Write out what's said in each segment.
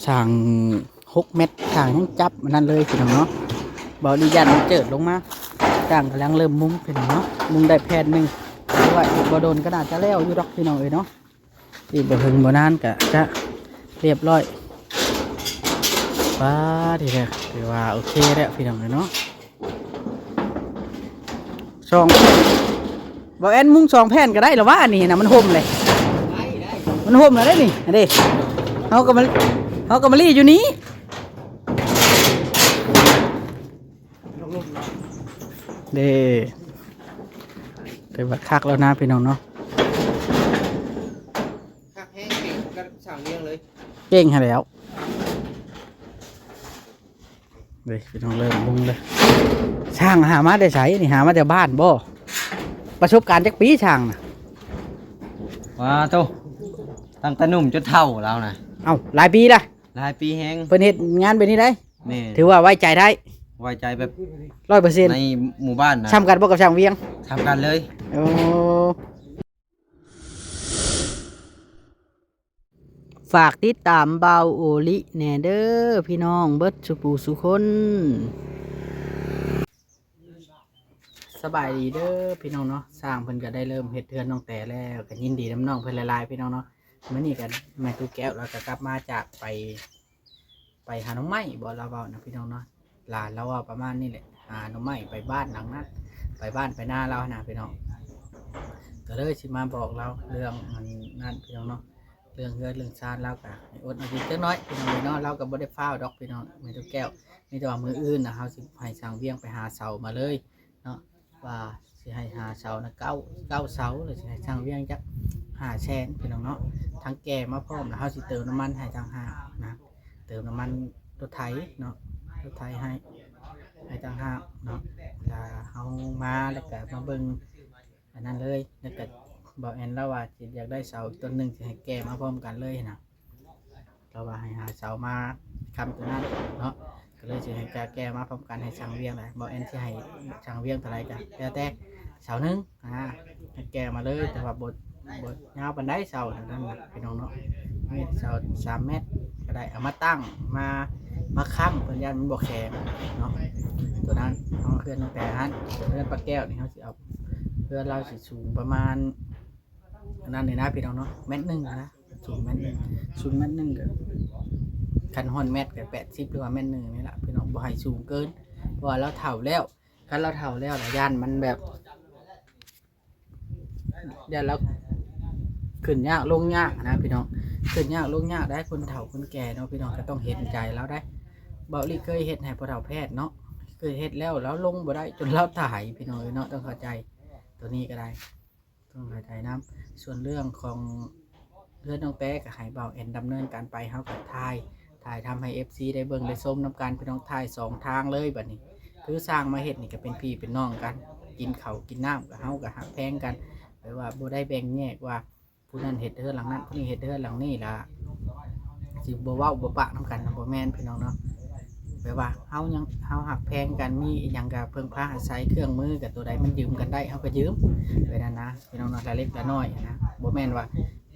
ສ້າງຫົກແມັດ ສ້າງຍັງຈັບອັນນັ້ນເລີຍພີ່ນ້ອງເນາະ. ເບົາລີຢ້ານມັນເຈີດລົງມາ. ຊ່າງກຳລັງເລີ່ມມຸງພີ່ນ້ອງເນາະ. ມຸງໄດ້ແຜ່ນໜຶ່ງ ຖືວ່າອີກບໍ່ດົນກໍໜ້າຈະແລ້ວຢູ່ດອກພີ່ນ້ອງເອີຍເນາະ. ອີກບໍ່ເຖິງບໍ່ນານກໍຈະລຽບລ້ອຍ. ປາດ ທີ່ແທ້ ຖືວ່າໂອເຄແລ້ວພີ່ນ້ອງເອີຍເນາະ. ສອງ ບໍ່ແອນ ມຸງສອງແຜ່ນກໍໄດ້ລະວະ. ອັນນີ້ນະ ມັນຮົ່ມເລີຍ ມັນຮົ່ມແລ້ວເດ້ນີ້. ອັນນີ້ ເຮົາກໍມາ ເຮົາກໍມາລີ້ຢູ່ນີ້ເດ້. ຖືວ່າຄັກແລ້ວນະພີ່ນ້ອງເນາະ. ຄັກແຮງ ເກັ່ງກັບຊ່າງວຽງເລີຍ ເກັ່ງຫັ້ນແຫຼ້ວ. ເດ້ພີ່ນ້ອງ ເລີ່ມມຸງເລີຍ. ຊ່າງຫາມາແຕ່ໃສນີ້? ຫາມາແຕ່ບ້ານບໍ່? ປະສົບການຈັກປີຊ່າງນະ? ວ້າໂຕ ຕັ້ງແຕ່ໜຸ່ມຈົນເຖົ້າລາວນະ. ເອົ້າ ຫຼາຍປີລະ? ຫຼາຍປີແຮງ. ເພິ່ນເຮັດງານແບບນີ້ໄດ໋. ແມ່ນ. ຖືວ່າໄວ້ໃຈໄດ້ ໄວ້ໃຈແບບຮ້ອຍເປີເຊັນ ໃນໝູ່ບ້ານນະ. ສ່ຳກັນບໍ່ກັບຊ່າງວຽງ? ສ່ຳກັນເລີຍ. ໂອ້. ຝາກຕິດຕາມບ່າວໂອລິແດ່ເດີພີ່ນ້ອງເບິດສູ່ຜູ້ສູ່ຄົນ. ສະບາຍດີເດີພີ່ນ້ອງເນາະ. ຊ່າງເພິ່ນກໍໄດ້ເລີ່ມເຮັດເຮືອນນ້ອງແຕແລ້ວ ກໍຍິນດີນຳນ້ອງເພິ່ນຫຼາຍໆ ພີ່ນ້ອງເນາະ. ມື້ນີ້ກໍແມ່ຕູ້ແກ້ວລາວກໍກັບມາຈາກໄປ ໄປຫາໜໍ່ໄມ້ບໍ ລາວເວົ້ານະພີ່ນ້ອງເນາະ. ຫຼານລາວເວົ້າປະມານນີ້ແຫຼະ ຫາໜໍ່ໄມ້ໄປບ້ານຫຼັງນັ້ນ ໄປບ້ານໄປນາລາວຫັ້ນນະພີ່ນ້ອງ. ກໍເລີຍຊິມາບອກລາວເລື່ອງອັນນັ້ນພີ່ນ້ອງເນາະ. ເລື່ອງເຮືອນເລື່ອງຊານລາວກໍໃຫ້ອົດເອົາອີກຈັກໜ້ອຍພີ່ນ້ອງເນາະ. ລາວກໍບໍ່ໄດ້ຟ້າວດອກພີ່ນ້ອງ ແມ່ຕູ້ແກ້ວ. ມີແຕ່ວ່າມື້ອື່ນນະ ເຮົາຊິໃຫ້ຊ່າງວຽງໄປຫາເສົາມາເລີຍເນາະ. ວ່າຊິໃຫ້ຫາເສົານະ ເກົ້າ ເກົ້າເສົາ ແລ້ວຊິໃຫ້ຊ່າງວຽງຈັກຫ້າແສນພີ່ນ້ອງເນາະ. ທັງແກ່ມາພ້ອມ ແລ້ວເຮົາຊິເຕີມນ້ຳມັນໃຫ້ຕ່າງຫາກນະ ເຕີມນ້ຳມັນລົດໄຖເນາະ ລົດໄຖໃຫ້ ໃຫ້ຕ່າງຫາກເນາະ. ແລ້ວເຮົາມາ ແລ້ວກະມາເບິ່ງອັນນັ້ນເລີຍ. ແລ້ວກະບ່າວແອນລາວວ່າຊິຢາກໄດ້ເສົາອີກຕົ້ນໜຶ່ງ ຊິໃຫ້ແກ່ມາພ້ອມກັນເລີຍນະ. ລາວວ່າໃຫ້ຫາເສົາມາຄ້ຳຕົວນັ້ນເນາະ ກໍເລີຍຊິໃຫ້ກາແກ່ມາພ້ອມກັນໃຫ້ຊ່າງວຽງແຫຼະ. ບ່າວແອນຊິໃຫ້ຊ່າງວຽງເທົ່າໃດກໍແລ້ວແຕ່ ເສົາໜຶ່ງນະ ໃຫ້ແກ່ມາເລີຍ. ແຕ່ວ່າບໍ່ ບໍ່ຍາວປານໃດເສົານັ້ນນະພີ່ນ້ອງເນາະ ແມ່ນເສົາສາມແມັດກໍໄດ້ ເອົາມາຕັ້ງ ມາ ມາຄ້ຳເພິ່ນ ຢ້ານມັນບໍ່ແຂງເນາະ. ຕົວນັ້ນເຮົາເຮືອນຕັ້ງແຕ່ຫັ້ນ ເຮືອນປ້າແກ້ວນີ້ ເຮົາຊິເອົາ ເຮືອນລາວຊິສູງປະມານ ອັນນັ້ນນີ້ນະພີ່ນ້ອງເນາະ ແມັດໜຶ່ງນະ ສູງແມັດໜຶ່ງ ສູງແມັດໜຶ່ງກໍ ຄັນຮອດແມັດກໍແປດສິບ ຫຼືວ່າແມັດໜຶ່ງນີ້ລະພີ່ນ້ອງ ບໍ່ໃຫ້ສູງເກີນ ເພາະວ່າລາວເຖົ້າແລ້ວ. ຄັນລາວເຖົ້າແລ້ວລະຢ້ານມັນແບບ ຢ້ານລາວຂຶ້ນຍາກລົງຍາກນະພີ່ນ້ອງ ຂຶ້ນຍາກລົງຍາກໄດ໋. ຄົນເຖົ້າຄົນແກ່ເນາະພີ່ນ້ອງ ກໍຕ້ອງເຫັນໃຈລາວໄດ໋. ເບົາລີເຄີຍເຮັດໃຫ້ພໍ່ເຖົ້າແພດເນາະ ເຄີຍເຮັດແລ້ວລາວລົງບໍ່ໄດ້ ຈົນລາວຕາຍພີ່ນ້ອງເອີຍເນາະ. ຕ້ອງເຂົ້າໃຈຕົວນີ້ກໍໄດ້ ຕ້ອງເຂົ້າໃຈນຳ. ສ່ວນເລື່ອງຂອງເຮືອນນ້ອງແຕ້ກໍໃຫ້ບ່າວແອນດຳເນີນການໄປ ເຮົາກໍຖ່າຍ ຖ່າຍທຳໃຫ້ເອັຟຊີໄດ້ເບິ່ງໄດ້ຊົມນຳກັນພີ່ນ້ອງ. ຖ່າຍສອງທາງເລີຍບັດນີ້ ຄືຊ່າງມາເຮັດນີ້ກໍເປັນພີ່ເປັນນ້ອງກັນ ກິນເຂົ້າກິນນ້ຳກໍເຮົາກໍຮັກແພງກັນ ແບບວ່າບໍ່ໄດ້ແບ່ງແຍກວ່າ ຜູ້ນັ້ນເຮັດເຮືອນຫຼັງນັ້ນ ຜູ້ນີ້ເຮັດເຮືອນຫຼັງນີ້ລະ ຊິບໍ່ເວົ້າບໍ່ປາກນຳກັນນະ ບໍ່ແມ່ນພີ່ນ້ອງເນາະ. ແບບວ່າເຮົາຍັງ ເຮົາຮັກແພງກັນ ມີອີ່ຫຍັງກໍເພິ່ງພາອາໄສ ເຄື່ອງມືກໍຕົວໃດມັນຢືມກັນໄດ້ ເຮົາກໍຢືມ ແບບນັ້ນນະພີ່ນ້ອງເນາະ ລະເລັກລະນ້ອຍນະ. ບໍ່ແມ່ນວ່າ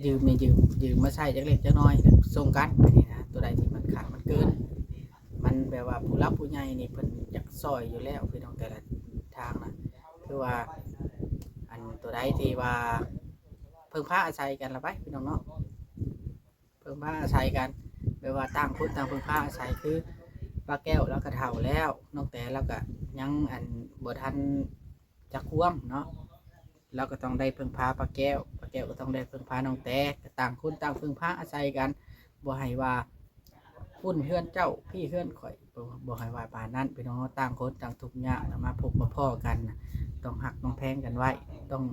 ຢືມນີ້ ຢືມ ຢືມມາໃຊ້ຈັກເລັກຈັກນ້ອຍ ສົ່ງກັນນີ້ນະ. ຕົວໃດທີ່ມັນຂາດມັນເກີນ ມັນແບບວ່າຜູ້ຫຼັກຜູ້ໃຫຍ່ນີ້ເພິ່ນຢາກຊ່ອຍຢູ່ແລ້ວພີ່ນ້ອງ ແຕ່ລະທາງນະ ຄືວ່າ ອັນຕົວໃດທີ່ວ່າ ເພິ່ງພາອາໄສກັນລະໄປພີ່ນ້ອງເນາະ ເພິ່ງພາອາໄສກັນ ແບບວ່າຕ່າງຄົນຕ່າງເພິ່ງພາອາໄສ. ຄືປ້າແກ້ວລາວກໍເຖົ້າແລ້ວ ນ້ອງແຕລາວກໍຍັງ ອັນ ບໍ່ທັນຈັກຄວາມເນາະ ລາວກໍຕ້ອງໄດ້ເພິ່ງພາປ້າແກ້ວ ປ້າແກ້ວກໍຕ້ອງໄດ້ເພິ່ງພານ້ອງແຕ ກໍຕ່າງຄົນຕ່າງເພິ່ງພາອາໄສກັນ ບໍ່ໃຫ້ວ່າ ພຸ້ນເຮືອນເຈົ້າ ພີ້ເຮືອນຂ້ອຍ ບໍ່ ບໍ່ໃຫ້ວ່າປານນັ້ນພີ່ນ້ອງເນາະ. ຕ່າງຄົນຕ່າງທຸກຍາກນະ ມາພົບມາພໍ້ກັນນະ ຕ້ອງຮັກຕ້ອງແພງກັນໄວ້ ຕ້ອງ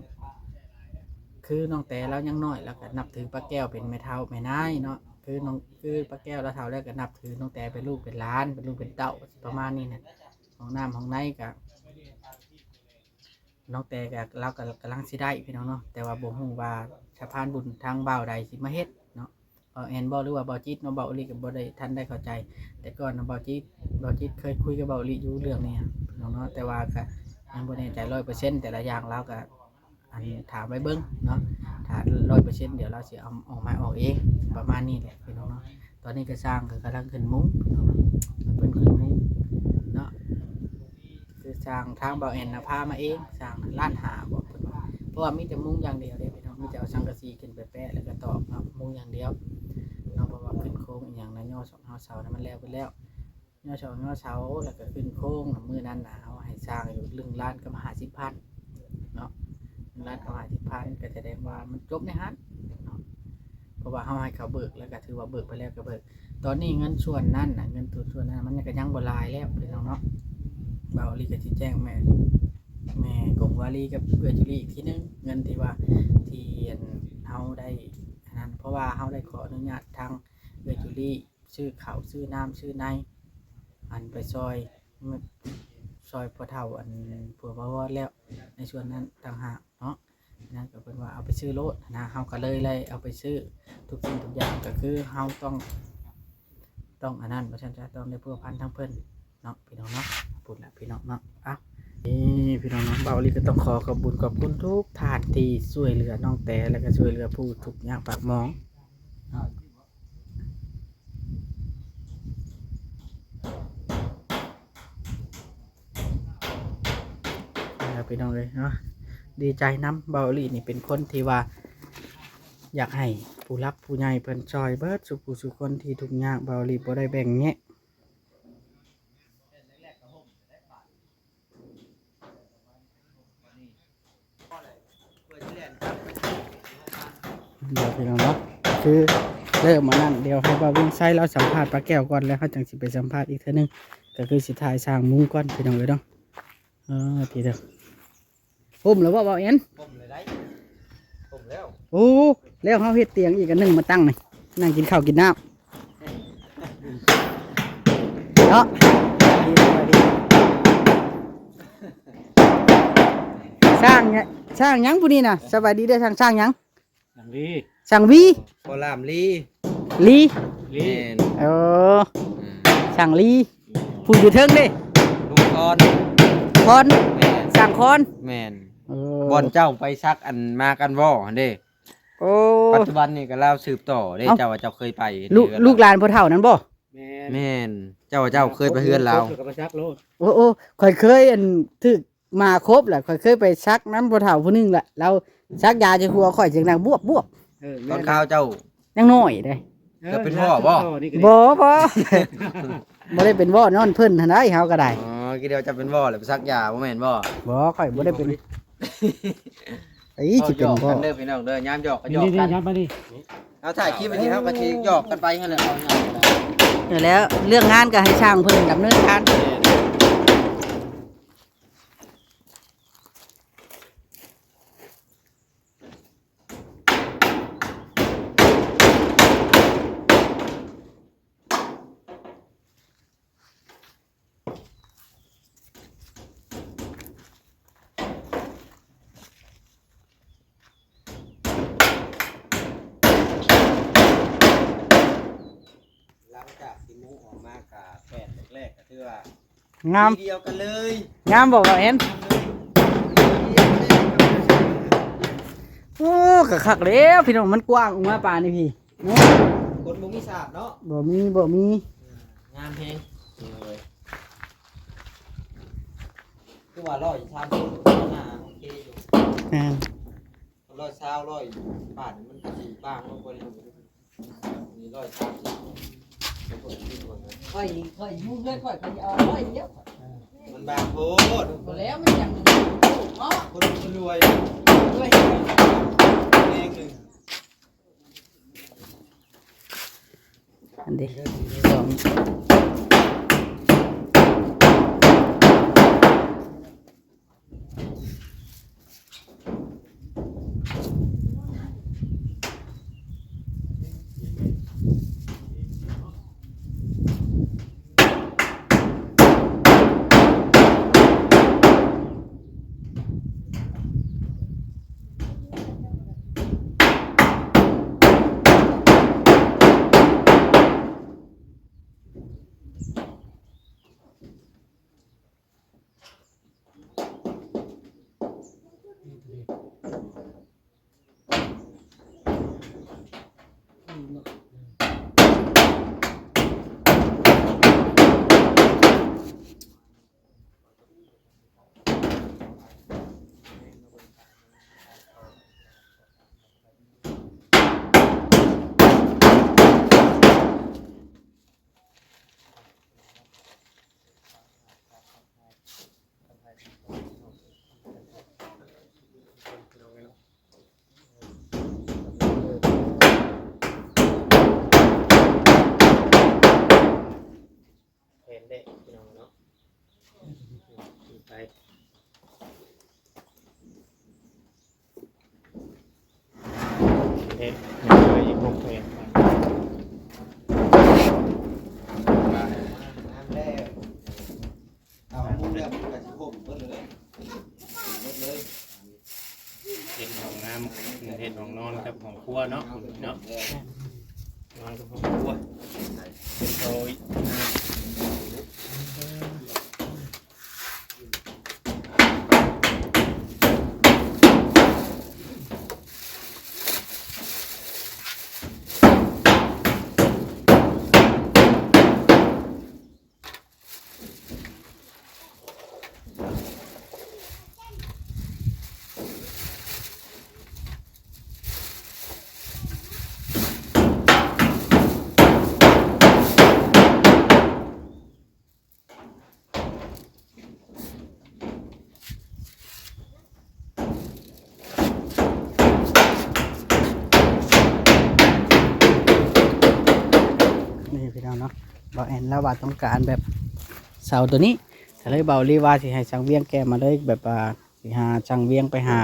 ຄືນ້ອງແຕລາວຍັງນ້ອຍ ລາວກໍນັບຖືປ້າແກ້ວເປັນແມ່ເຖົ້າແມ່ນາຍເນາະ ຄືນ້ອງ ຄືປ້າແກ້ວລາວເຖົ້າແລ້ວກໍນັບຖືນ້ອງແຕເປັນລູກເປັນຫຼານ ເປັນລູກເປັນເຕົ້າ ປະມານນີ້ນະ. ຫ້ອງນ້ຳຫ້ອງໃນກໍ ນ້ອງແຕກໍ ລາວກໍກຳລັງຊິໄດ້ພີ່ນ້ອງເນາະ ແຕ່ວ່າບໍ່ຮູ້ວ່າສະພານບຸນທາງບ່າວໃດຊິມາເຮັດເນາະ ບ່າວແອນບໍ ຫຼືວ່າບ່າວຈິດເນາະ. ບ່າວອີ່ຫຼີກໍບໍ່ໄດ້ ທັນໄດ້ເຂົ້າໃຈ ແຕ່ກ່ອນນະ ບ່າວຈິດ ບ່າວຈິດເຄີຍຄຸຍກັບບ່າວອີ່ຫຼີຢູ່ເລື່ອງນີ້ພີ່ນ້ອງເນາະ ແຕ່ວ່າກໍຍັງບໍ່ແນ່ໃຈຮ້ອຍເປີເຊັນ ແຕ່ລະຢ່າງລາວກໍ ອັນ ຖ້າໄວ້ເບິ່ງເນາະ ຖ້າຮ້ອຍເປີເຊັນ ດຽວລາວຊິເອົາອອກມາອອກເອງ ປະມານນີ້ແຫຼະພີ່ນ້ອງເນາະ. ຕອນນີ້ກໍຊ່າງກໍກຳລັງຂຶ້ນມຸງ ເພິ່ນຂຶ້ນມຸງເນາະ. ຄືຊ່າງທາງບ່າວແອນນະພາມາເອງ ຊ່າງລ້ານຫ້າບໍ ເພິ່ນວ່າ ເພາະວ່າມີແຕ່ມຸງຢ່າງດຽວເດ້ພີ່ນ້ອງ ມີແຕ່ເອົາສັງກະສີຂຶ້ນໄປແປະ ແລ້ວກໍຕອກເນາະ ມຸງຢ່າງດຽວເນາະ. ເພາະວ່າຂຶ້ນໂຄງອີ່ຫຍັງນະ ຍໍສອງຍໍເສົານະ ມັນແລ້ວເບິດແລ້ວ ຍໍສອງຍໍເສົາ ແລ້ວກໍຂຶ້ນໂຄງ. ມື້ນັ້ນນະ ເຮົາໃຫ້ຊ່າງຢູ່ໜຶ່ງລ້ານກັບຫ້າສິບພັນເນາະ ໜຶ່ງລ້ານກັບຫ້າສິບພັນ ກໍສະແດງວ່າມັນຈົບໃນຫັ້ນເນາະ. ເພາະວ່າເຮົາໃຫ້ເຂົາເບີກ ແລ້ວກໍຖືວ່າເບີກໄປແລ້ວກໍເບີກ. ຕອນນີ້ເງິນສ່ວນນັ້ນນະ ເງິນຕົວສ່ວນນັ້ນ ມັນກໍຍັງບໍ່ຫຼາຍແລ້ວພີ່ນ້ອງເນາະ. ບ່າວອີ່ຫຼີກໍຊິແຈ້ງແມ່ ແມ່ກົງວາລີກັບເອື້ອຍຈູລີອີກທີໜຶ່ງ ເງິນທີ່ວ່າ ທີ່ອັນເຮົາໄດ້ອັນນັ້ນ ເພາະວ່າເຮົາໄດ້ຂໍອະນຸຍາດທາງເອື້ອຍຈູລີ ຊື້ເຂົ້າຊື້ນ້ຳຊື້ໃນ ອັນໄປຊ່ອຍ ຊ່ອຍພໍ່ເຖົ້າ ອັນຜົວບ່າວອດແລ້ວ ໃນສ່ວນນັ້ນຕ່າງຫາກເນາະ. ນັ້ນກໍເພິ່ນວ່າເອົາໄປຊື້ໂລດນະ ເຮົາກໍເລີຍໄດ້ເອົາໄປຊື້ທຸກສິ່ງທຸກຢ່າງ ກໍຄືເຮົາຕ້ອງ ຕ້ອງອັນນັ້ນ ວ່າຊັ້ນຊະ ຕ້ອງໄດ້ພົວພັນທາງເພິ່ນເນາະ ພີ່ນ້ອງເນາະ. ພຸ້ນລະພີ່ນ້ອງເນາະ. ເອົ້າ ນີ້ພີ່ນ້ອງເນາະ ບ່າວອີ່ຫຼີກໍຕ້ອງຂໍຂອບບຸນຂອບຄຸນທຸກທ່ານທີ່ຊ່ວຍເຫຼືອນ້ອງແຕ ແລ້ວກໍຊ່ວຍເຫຼືອຜູ້ທຸກຍາກປາກໝອງເນາະ. ແລ້ວພີ່ນ້ອງເອີຍເນາະ ດີໃຈນຳ. ບ່າວອີ່ຫຼີນີ້ເປັນຄົນທີ່ວ່າ ຢາກໃຫ້ຜູ້ຫຼັກຜູ້ໃຫຍ່ເພິ່ນຊ່ອຍເບິດສູ່ຜູ້ສູ່ຄົນທີ່ທຸກຍາກ. ບ່າວອີ່ຫຼີບໍ່ໄດ້ແບ່ງແຍະ. ດຽວພີ່ນ້ອງເນາະ ຄືເລີ່ມມານັ້ນ ດຽວໃຫ້ບ່າວວຽງໄຊລາວສຳພາດປ້າແກ້ວກ່ອນ ແລ້ວເຮົາຈັ່ງຊິໄປສຳພາດອີກເທື່ອໜຶ່ງ. ກໍຄືຊິຖ່າຍສ້າງມຸງກ່ອນພີ່ນ້ອງເອີຍເນາະ. ເອີ ທີເດີ ຫົ່ມແລ້ວບໍ່ ບ່າວແອນ? ຫົ່ມແລ້ວໄດ໋ ຫົ່ມແລ້ວ. ໂອ້ ແລ້ວເຮົາເຮັດຕຽງອີກອັນໜຶ່ງມາຕັ້ງນີ້ ນັ່ງກິນເຂົ້າກິນນ້ຳ. ເນາະ ສະບາຍດີ ສະບາຍດີ. ຊ່າງຫຍັງ ຊ່າງຫຍັງຜູ້ນີ້ນະ? ສະບາຍດີເດີ ຊ່າງ ຊ່າງຫຍັງ? ຊ່າງລີ ຊ່າງວີ ບໍ່ລາມລີ ລີ ລີ ແມ່ນ ເອີ ອືມ ຊ່າງລີ. ຜູ້ຢູ່ເທິງເດ້ ລຸງຄອນ ຄອນ ແມ່ນ ຊ່າງຄອນ ແມ່ນ ເອີ ບ່ອນເຈົ້າໄປສັກອັນມາກັນວໍຫັ້ນເດ້. ໂອ້ ປັດຈຸບັນນີ້ກໍລາວສືບຕໍ່ເດ້. ເອົ້າ ເຈົ້າວ່າເຈົ້າເຄີຍໄປ ລູກ ລູກຫຼານພໍ່ເຖົ້ານັ້ນບໍ່? ແມ່ນ ແມ່ນ ເຈົ້າວ່າເຈົ້າເຄີຍໄປເຮືອນລາວ ກໍໄປສັກໂລດ. ໂອ້ ໂອ້ ຂ້ອຍເຄີຍອັນຖືກໝາຄົບແຫຼະ ຂ້ອຍເຄີຍໄປສັກນຳພໍ່ເຖົ້າຜູ້ໜຶ່ງແຫຼະ ລາວສັກຢາໃສ່ຫົວຂ້ອຍສຽງດັງບວບໆ. ເອີ ຕອນຄາວເຈົ້າ ຍັງນ້ອຍເດ້. ເອີ ເຈົ້າເປັນວໍບໍ່? ບໍ່ ບໍ່ ບໍ່ໄດ້ເປັນວໍນອນເພິ່ນຫັ້ນໃດ ເຮົາກໍໄດ້. ອໍ ຄິດວ່າເຈົ້າເປັນວໍແລ້ວໄປສັກຢາ ບໍ່ແມ່ນບໍ່? ບໍ່ ຂ້ອຍບໍ່ໄດ້ເປັນ. ໄອ້ ຊິເປັນວໍ ເວົ້າຫຍອກກັນເດີພີ່ນ້ອງເດີ ຍາມຫຍອກກໍຫຍອກກັນ. ນີ້ໆ ຍາມມານີ້ ເຮົາຖ່າຍຄລິບໄວ້ນີ້ ເຮົາກໍຊິຫຍອກກັນໄປຫັ້ນແຫຼະ. ເອົາຫຍັງກໍໄດ້ ແລ້ວເລື່ອງງານກໍໃຫ້ຊ່າງເພິ່ນດຳເນີນການ. ແມ່ນ. ຫຼັງຈາກທີ່ມຸງອອກມາກະແປດແລກໆ ກໍຖືວ່າງາມ ປີດຽວກັນເລີຍ. ງາມບໍ່ ບ່າວແອນ? ໂອ້ ກໍຄັກແລ້ວພີ່ນ້ອງ ມັນກວ້າງອອກມາປານນີ້ພີ່. ເນາະ ຄົນບໍ່ມີສາດເນາະ ບໍ່ມີ ບໍ່ມີ. ເອີ ງາມແຮງ ເອີ ຄືວ່າຮ້ອຍສາມສິບໜ້າໂອເຄຢູ່. ແມ່ນ ຮ້ອຍຊາວ ຮ້ອຍບາດມັນກໍຊິບາງລົງກວ່ານີ້ ນີ້ຮ້ອຍສາມສິບ. ຂ້ອຍ ຂ້ອຍຢູ່ເຮືອນຂ້ອຍ ຂ້ອຍຊິເອົາຮ້ອຍດຽວ ມັນບາງໂພດ. ບໍ່ແລ້ວ ມັນຍັງເນາະ ຄົນລວຍ ລວຍແຮງໜຶ່ງ. ອັນເດ ສອງ. ຫ້ອງຄົວເນາະ ເນາະ ນອນກັບຫ້ອງຄົວ ໂດຍ ນີ້ພີ່ນ້ອງເນາະ ບ່າວແອນລາວວ່າຕ້ອງການແບບເສົາໂຕນີ້ ກະເລີຍບ່າວລີວ່າຊິໃຫ້ຊ່າງວຽງແກ້ມາເລີຍ ແບບວ່າ ຊິຫາຊ່າງວຽງໄປຫາ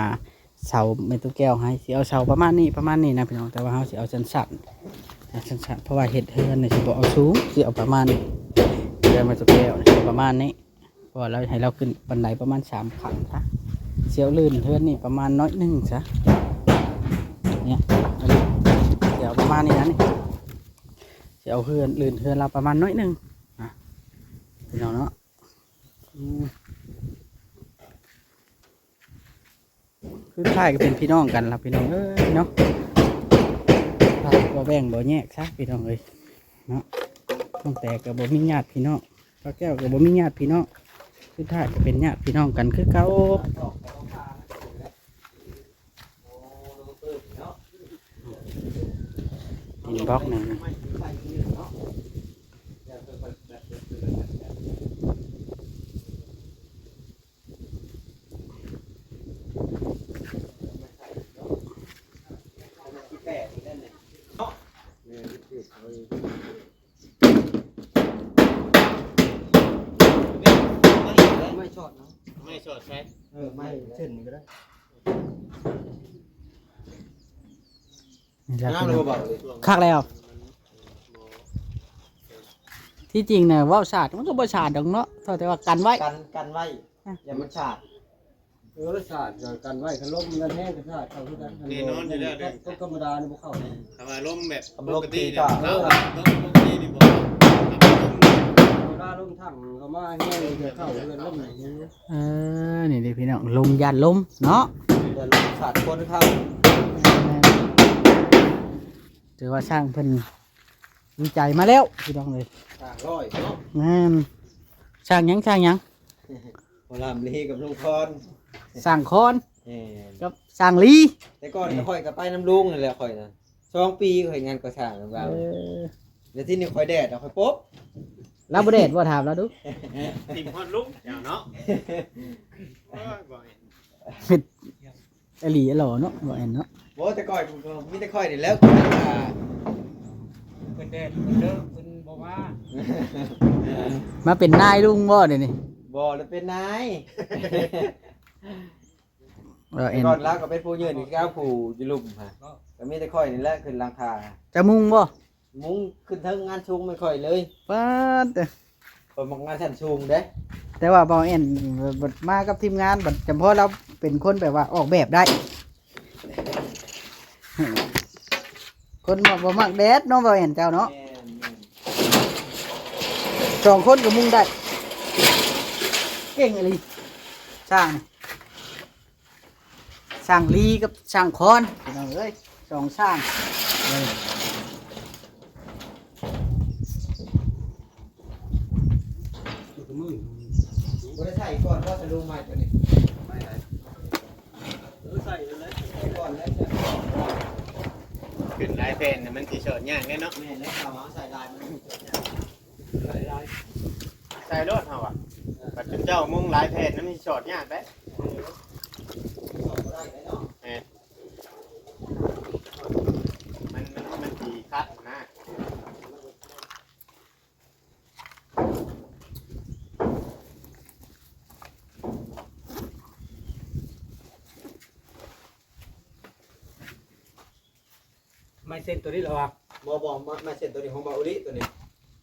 ເສົາແມ່ຕູ້ແກ້ວໃຫ້ ຊິເອົາເສົາປະມານນີ້ ປະມານນີ້ນະພີ່ນ້ອງ ແຕ່ວ່າເຮົາຊິເອົາສັ້ນໆ ເອົາສັ້ນໆ ເພາະວ່າເຮັດເຮືອນນີ້ຊິບໍ່ເອົາສູງ ຊິເອົາປະມານນີ້ ເຮືອນແມ່ຕູ້ແກ້ວຊິປະມານນີ້ ເພາະວ່າລາວໃຫ້ລາວຂຶ້ນບັນໄດປະມານສາມຂັ້ນຊະ ຊິເອົາລື່ນເຮືອນນີ້ປະມານໜ້ອຍໜຶ່ງຊະ ເນຍ ຊິເອົາປະມານນີ້ນະ ນີ້ ຊິເອົາເຮືອນ ລື່ນເຮືອນລາວປະມານໜ້ອຍໜຶ່ງນະ ພີ່ນ້ອງເນາະ ອືມ ຄືຄ້າຍກໍເປັນພີ່ນ້ອງກັນລະພີ່ນ້ອງເອີຍເນາະ ບໍ່ແບ່ງບໍ່ແຍກຊະພີ່ນ້ອງເອີຍເນາະ ນ້ອງແຕກໍບໍ່ມີຍາດພີ່ນ້ອງ ປ້າແກ້ວກໍບໍ່ມີຍາດພີ່ນ້ອງ ສຸດທ້າຍກໍເປັນຍາດພີ່ນ້ອງກັນຄືເກົ່າ. ດິນບລັອກໜຶ່ງ ไม้ช็อตเนาะ ไม้ช็อตใช่ เออ ไม้เส้นนี้ก็ได้ นี่แหละพี่น้อง คักแล้ว ที่จริงน่ะเว้าสาดมันก็บ่สาดดอกเนาะ เท่าแต่ว่ากันไว้ กัน กันไว้ อ่ะ อย่ามันสาด เออ สาดก็กันไว้ คันลมมันแฮงก็สาดเข้าคือกัน แน่นอนอยู่แล้วเด้ คนธรรมดานี่บ่เข้า ถ้าว่าลมแบบ ลมปกตินี่ ตีกา เข้า ลมปกตินี่บ่เข้า เวลาลมทั้งเข้ามาแฮงก็เข้าเรือนลมนี่ เออ นี่เด้พี่น้อง ลมย่านลมเนาะ ย่านลมสาดคนเข้า ถือว่าช่างเพิ่นวิจัยมาแล้วพี่น้องเอ้ย ช่างร้อยเนาะ แม่น ช่างหยัง ช่างหยัง พ่อหลามลีกับลุงพร ช่างคอน แม่น กับช่างลี แต่ก่อนข้อยก็ไปนำลุงนั่นแหละข้อยนะ สองปีข้อยงานก่อสร้างนำลาว เออ แล้วทีนี้ข้อยแดดแล้วข้อยปบ ลาวบ่แดดบ่ ถามลาวดู ถิ่มฮอดลุงเจ้าเนาะ โอ้ย บ่เห็น เฮ็ด อีหลีหล่อเนาะ บ่แอนเนาะ บ่ แต่ก่อนมีแต่ข้อยนี่แหล้ว เพิ่นแดดเพิ่นเลิกเพิ่นบ่มา มาเป็นนายลุงบ่เดี๋ยวนี้ บ่ แล้วเป็นนาย บ่แอน แต่ก่อนลาวก็เป็นผู้ยืนคือเก่า ผู้อยู่ลุ่มฮะ ก็มีแต่ข้อยนี่แหละขึ้นหลังคา จะมุงบ่ มุงขึ้นเทิงงานสูงแม่นข้อยเลย ป๊าด ข้อยมักงานชั้นสูงเด้ แต่ว่าบ่าวแอนบัดมากับทีมงาน บัดจำเพาะลาวเป็นคนแบบว่าออกแบบได้ คนบ่ บ่มักแดดเนาะบ่าวแอนเจ้าเนาะ แม่นๆ สองคนก็มุงได้ เก่งอีหลี ช่าง ช่างลีกับช่างคอน พี่น้องเอ้ย สองช่าง บ่ได้ใส่ก่อนบ่ สะดุ้งใหม่ตัวนี้ ไม่ได้ เออ ใส่เลย ใส่ก่อนเลย ขึ้นหลายแผ่นน่ะมันสิสอดยากแน่เนาะ แม่นแล้ว เอาใส่ลายมันสอดยาก ใส่ลาย ใส่โลดเฮาอะ บัดเจ้ามุงหลายแผ่นน่ะมันสิสอดยากเด้ สอดบ่ได้เนาะ แม่น มัน มัน มันสิคัดนะ ไม้เส้นตัวนี้เหรอวะ บ่ บ่ ไม้ ไม้เส้นตัวนี้ของบ่าวอุลิตัวนี้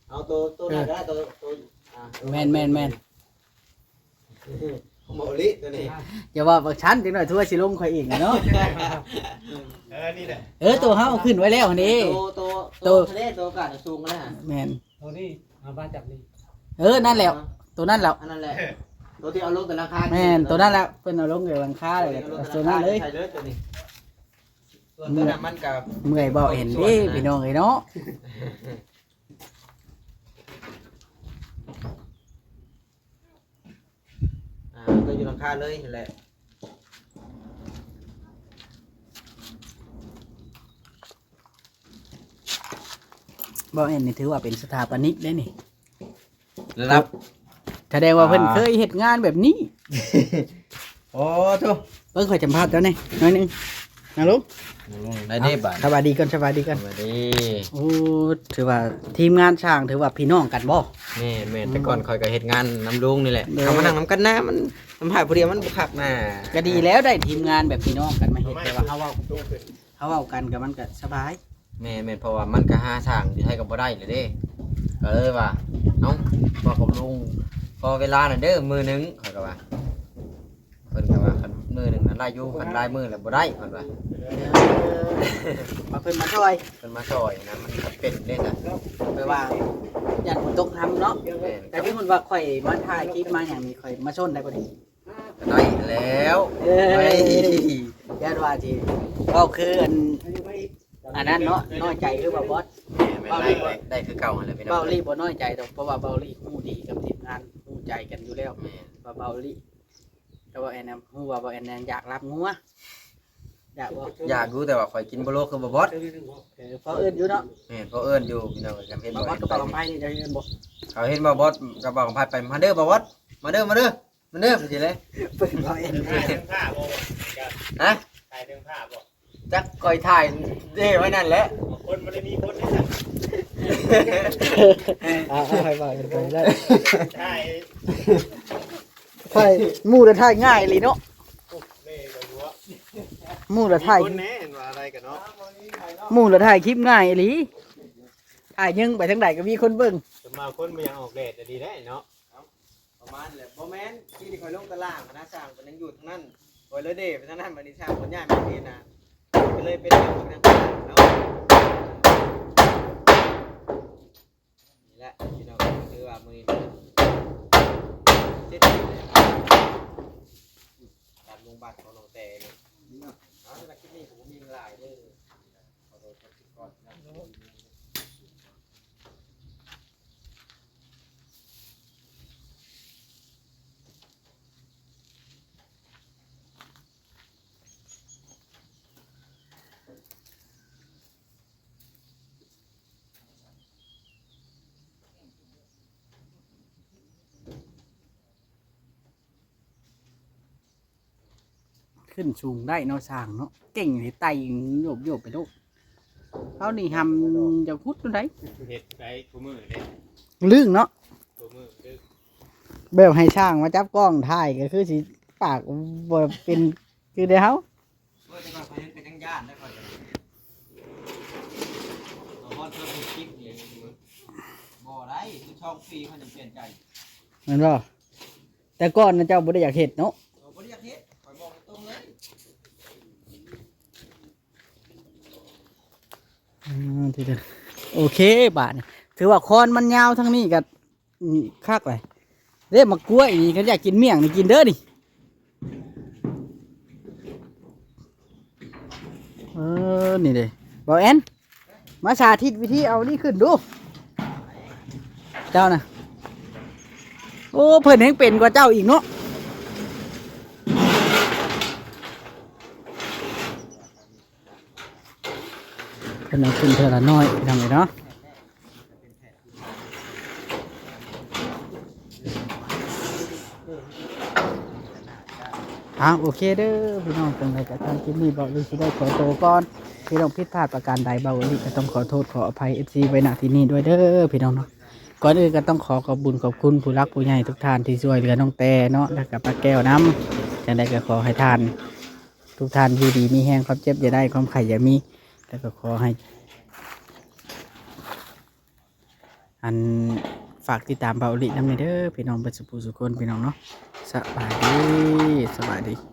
เอาตัว ตัวนั้นก็ได้ ตัว ตัว อ่า แม่น แม่น แม่น เออ ຂອງເບົາອີຫຼີຕົວນີ້. ຢ່າເວົ້າປາກຊັ້ນ ຈັກໜ້ອຍທົ່ວຊິລົງຂ້ອຍອີກເນາະ. ເອີ ນີ້ແຫຼະ. ເອີ ໂຕເຮົາເອົາຂຶ້ນໄວ້ແລ້ວຫັ້ນເດ້. ໂຕ ໂຕ ໂຕທະເລ ໂຕອາກາດສູງນະ. ແມ່ນ. ໂຕນີ້ເອົາມາຈາກນີ້. ເອີ ນັ້ນແຫຼະ ໂຕນັ້ນແຫຼະ. ອັນນັ້ນແຫຼະ ໂຕທີ່ເອົາລົງແຕ່ຫຼັງຄາ. ແມ່ນ ໂຕນັ້ນແຫຼະ ເພິ່ນເອົາລົງແຕ່ຫຼັງຄາເລີຍ ໂຕນັ້ນເລີຍ. ໃສ່ເລີຍໂຕນີ້. ສ່ວນໂຕນັ້ນມັນກໍເມື່ອຍບໍ່ເຫັນເດ້ ພີ່ນ້ອງເອີຍເນາະ. ອ່າ ກໍຢູ່ຫຼັງຄາເລີຍຫັ້ນແຫຼະ. ບໍ່ແມ່ນນີ້ ຖືວ່າເປັນສະຖາປະນິກເດ້ນີ້ ລະດັບ ສະແດງວ່າເພິ່ນ ອ່າ ເຄີຍເຮັດງານແບບນີ້. ໂອ້ໂທ້ ເບິ່ງ ຂ້ອຍສຳພາດເຈົ້າແດ່ໜ້ອຍໜຶ່ງ. ນັ່ງລົງ ນັ່ງລົງໄດ້ເດ້. ອ່ະ ບາດ ສະບາຍດີກ່ອນ ສະບາຍດີກ່ອນ ສະບາຍດີ. ໂອ້ ຖືວ່າທີມງານຊ່າງ ຖືວ່າພີ່ນ້ອງກັນບໍ່? ແມ່ນໆ ແຕ່ກ່ອນຂ້ອຍກໍເຮັດງານນຳລຸງນີ້ແຫຼະ. ເດ້ ເຮົາມານັ່ງນຳກັນນະ ມັນ ສຳພາດຜູ້ດຽວມັນບໍ່ຄັກນະ. ກໍດີແລ້ວ ໄດ້ທີມງານແບບພີ່ນ້ອງກັນມາເຮັດ ແຕ່ວ່າເຮົາເວົ້າ ເຮົາເວົ້າກັນກໍມັນກໍສະບາຍ. ແມ່ນໆ ເພາະວ່າມັນກໍຫາຊ່າງຢູ່ໄທກໍບໍ່ໄດ້ແລ້ວເດ້ ກໍເລີຍວ່າ ເອົ້າ ເວົ້າກັບລຸງ ຂໍເວລາໜ້ອຍເດີມື້ໜຶ່ງ ຂ້ອຍກໍວ່າ. ເພິ່ນກໍວ່າ ຄັນມື້ໜຶ່ງນະໄດ້ຢູ່ ຄັນຫຼາຍມື້ແລ້ວບໍ່ໄດ້ ເພິ່ນວ່າ. ວ່າເພິ່ນມາຊ່ອຍ ເພິ່ນມາຊ່ອຍນະ ມັນຈຳເປັນເດ້ນະ. ແບບວ່າຢ້ານຝົນຕົກນຳເນາະ. ແມ່ນ. ແຕ່ສົມມຸດວ່າຂ້ອຍມາຖ່າຍຄລິບມາຫຍັງນີ້ ຂ້ອຍມາຊົນໄດ້ບໍ່ນີ້? ກໍໄດ້ແລ້ວ. ເອີຍ ເອີຍ ຢ້ານວ່າຊິເວົ້າຄືອັນ ອັນນັ້ນເນາະ ນ້ອຍໃຈຄືບ່າວບອດ. ແມ່ນໆ ໄດ້ ໄດ້ ໄດ້ຄືເກົ່າຫັ້ນແຫຼະພີ່ນ້ອງ. ບ່າວລີບໍ່ນ້ອຍໃຈດອກ ເພາະວ່າບ່າວລີຮູ້ດີກັບທີມງານ ຮູ້ໃຈກັນຢູ່ແລ້ວ. ແມ່ນ. ວ່າບ່າວລີ ແຕ່ວ່າແອນນະ ຮູ້ວ່າບ່າວແອນນະຢາກລາບງົວ ຢາກບໍ່? ຢາກຢູ່ ແຕ່ວ່າຂ້ອຍກິນບໍ່ລົງຄືບ່າວບອດ. ເອີ ພໍເອີ້ນຢູ່ເນາະ. ແມ່ນ ພໍເອີ້ນຢູ່ພີ່ນ້ອງ. ບ່າວບອດກັບບ່າວຄຳໄພນີ້ ເຈົ້າເອີ້ນບໍ່? ເຂົາເຫັນບ່າວບອດກັບບ່າວຄຳໄພໄປ ມາເດີບ່າວບອດ ມາເດີ ມາເດີ ມາເດີ ຈັ່ງຊີ້ເລີຍ. ເພິ່ນເວົ້າເອງ. ຖ່າຍເທິງຜ້າບໍ່? ຮະ? ຖ່າຍເທິງຜ້າບໍ່? ຈັກ ຂ້ອຍຖ່າຍເດ້ໄວ້ນັ້ນແຫຼະ. ຄົນບໍ່ໄດ້ມີຄົນເດ້. ເອົາ ເອົາ ໃຫ້ເວົ້າກັນໄປໄດ້. ຖ່າຍ ຖ່າຍ ໝູ່ລະຖ່າຍງ່າຍອີ່ຫຼີເນາະ. ແມ່ນບໍ່? ໝູ່ລະຖ່າຍ ມີຄົນແນ່ ເຫັນວ່າອະໄລກັນເນາະ. ໝູ່ລະຖ່າຍຄລິບງ່າຍອີ່ຫຼີ ຖ່າຍຍິງໄປທາງໃດກໍມີຄົນເບິ່ງ. ສ່ວນມາກຄົນບໍ່ຢາກອອກແດດອີ່ຫຼີໄດ໋ເນາະ. ປະມານແຫຼະ. ບໍ່ແມ່ນ ທີ່ນີ້ຂ້ອຍລົງຕາລ່າງຫັ້ນນະ ຊ່າງເພິ່ນຍັງຢູ່ທາງນັ້ນ ຂ້ອຍເລີຍເດ້ໄປທາງນັ້ນ. ບາດນີ້ຊ່າງເພິ່ນຍ້າຍມາທີ່ນະ ກໍເລີຍເປັນແນວນັ້ນເນາະ. ນີ້ແຫຼະພີ່ນ້ອງ ຖືວ່າມື້ນີ້ເສັດສິ້ນແລ້ວ ການລົງບາດຂອງນ້ອງແຕນີ້. ເອົາ ສຳລັບຄລິບນີ້ກໍບໍ່ມີຫຍັງຫຼາຍເດີ. ຂໍໂທດກ່ອນ ຂໍໂທດກ່ອນ. ຂຶ້ນສູງໄດ້ເນາະ ຊ່າງເນາະ ເກັ່ງເດ ໄຕ່ໂຍບໆ ໄປໂລດ. ເຮົານີ້ຫຳຢາກຂຸດໂຕໃດ ເຮັດໄດ້ຄູ່ມື້ເດ້ ລຶ້ງເນາະ ຄູ່ມື້ດຶກ. ແບບໃຫ້ຊ່າງມາຈັບກ້ອງຖ່າຍ ກໍຄືຊິປາກບໍ່ເປັນຄືແຕ່ເຮົາ. ໂອ້ຍ ແຕ່ກ່ອນຂ້ອຍຍັງ ກໍຍັງຢ້ານໄດ໋ ຂ້ອຍກໍ ຕອນເລີ່ມເຮັດຄລິບນີ້ ບໍ່ໄດ້ ຄືສອງປີຂ້ອຍຍັງປ່ຽນໃຈ ແມ່ນບໍ່? ແຕ່ກ່ອນນະເຈົ້າບໍ່ໄດ້ຢາກເຮັດເນາະ. ໂອ້ ບໍ່ໄດ້ຢາກເຮັດ ຂ້ອຍບອກຕົງເລີຍ. ອ່າ ທີ່ເດີ ໂອເຄ ບາດນີ້ຖືວ່າຄອນມັນຍາວ ທາງນີ້ກໍ ອືມ ຄັກເລີຍເດ້. ໝາກກ້ວຍນີ້ ຄັນຢາກກິນມ້ຽງນີ້ ກິນເດີນີ້. ເອີ ນີ້ເດ້ ບ່າວແອນ ມາສາທິດວິທີເອົານີ້ຂຶ້ນດູ ເຈົ້ານະ. ໂອ້ ເພິ່ນແຮ່ງເປັນກວ່າເຈົ້າອີກເນາະ. ເພິ່ນເອົາຂຶ້ນເທື່ອລະໜ້ອຍ ພີ່ນ້ອງເອີຍເນາະ. ອ່າ ໂອເຄເດີພີ່ນ້ອງ ຈັ່ງໃດກໍຕາມ ຄລິບນີ້ເບົາອີຫຼີຊິໄດ້ຂໍໂຕກ່ອນ. ພີ່ນ້ອງຜິດພາດປະການໃດ ເບົາອີຫຼີກໍຕ້ອງຂໍໂທດຂໍອະໄພເອັຟຊີໄວ້ ນະ ທີ່ນີ້ດ້ວຍເດີພີ່ນ້ອງເນາະ. ກ່ອນອື່ນກໍຕ້ອງຂໍຂອບບຸນຂອບຄຸນຜູ້ຫຼັກຜູ້ໃຫຍ່ທຸກທ່ານທີ່ຊ່ວຍເຫຼືອນ້ອງແຕເນາະ ແລ້ວກໍປ້າແກ້ວນຳ. ຈັ່ງໃດກໍຂໍໃຫ້ທ່ານ ທຸກທ່ານຢູ່ດີມີແຮງ ຄວາມເຈັບຢ່າໄດ້ ຄວາມໄຂ້ຢ່າມີ ແລ້ວກໍຂໍໃຫ້ ອັນ ຝາກຕິດຕາມເບົາອີຫຼີນຳແດ່ເດີພີ່ນ້ອງເບິດສູ່ຜູ້ສູ່ຄົນ ພີ່ນ້ອງເນາະ. ສ ສະບາຍດີ ສະບາຍດີ.